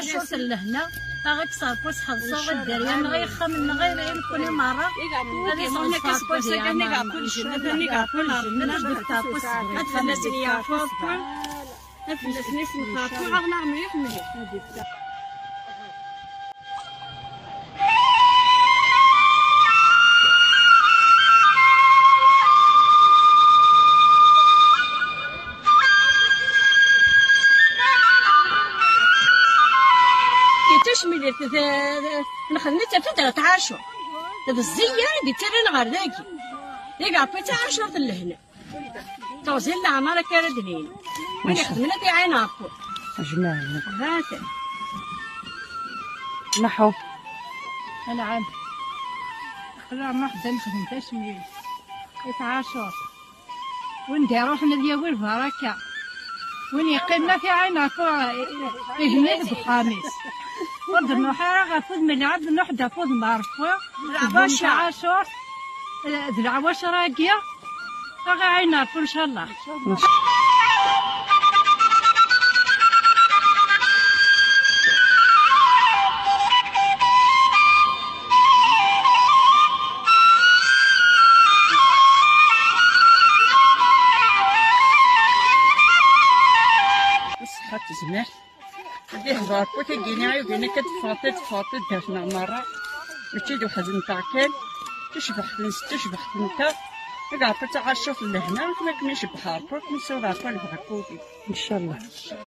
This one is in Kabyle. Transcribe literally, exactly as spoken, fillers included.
Curt n lehna, aɣ-ikkes Ṛebbi s ḥeḍṣa, a dderya-nneɣ, a ixxamen-nneɣ, a nekkni merra. Ad iṣeɣ s Ṛebbi, a nekkni merra. Ad fell-asen yeɛfu Ṛebbi. Ad fell-asen isemmeḥ Ṛebbi, aɣ-naɣ mliḥ mliḥ. Yettacmil nxedmet afud ɣer tɛacurt. D zzeyya i d-ittarran ɣer dagi. Deg Ɛebbuṭ d taɛacurt n lehna. Teɣzi n leɛmer akka ara d-nini. Win ixedmen ad iɛin Ɛebbuṭ. Ajmaɛen. Baten. Maḥu. Anɛam. Ala, ma xeddan xedmen tacmilt. I tɛacurt. Win d-iruḥen ad yawi lbaraka. Win yeqqimen ad t-iɛin ɣef igenni deg uxxam-is. Ur d-nruḥ ara ɣef udem n lɛebd, nruḥ-d ɣef udem n Ṛebbi. D leɛwacer. Tɛacurt, d leɛwacer-agi, ad ɣ-iɛin Ṛebbi, ncallah. Ṣṣeḥḥa d tezmert. Ad ihḍer Ṛebbi, tagini, i ugin akka teffeɣ, teffeɣ taddart-nneɣ merra. Mačči d weḥd-nteɣ kan. Tacbaḥt-nnes d tacbaḥt-nteɣ. Ad iɛeṭṭel taɛacurt n lehna, akken ad kem-icebbeḥ Ṛebbi, ad kem-issiweḍ Ṛebbi ɣer lebɣi n wudi. Ncallah.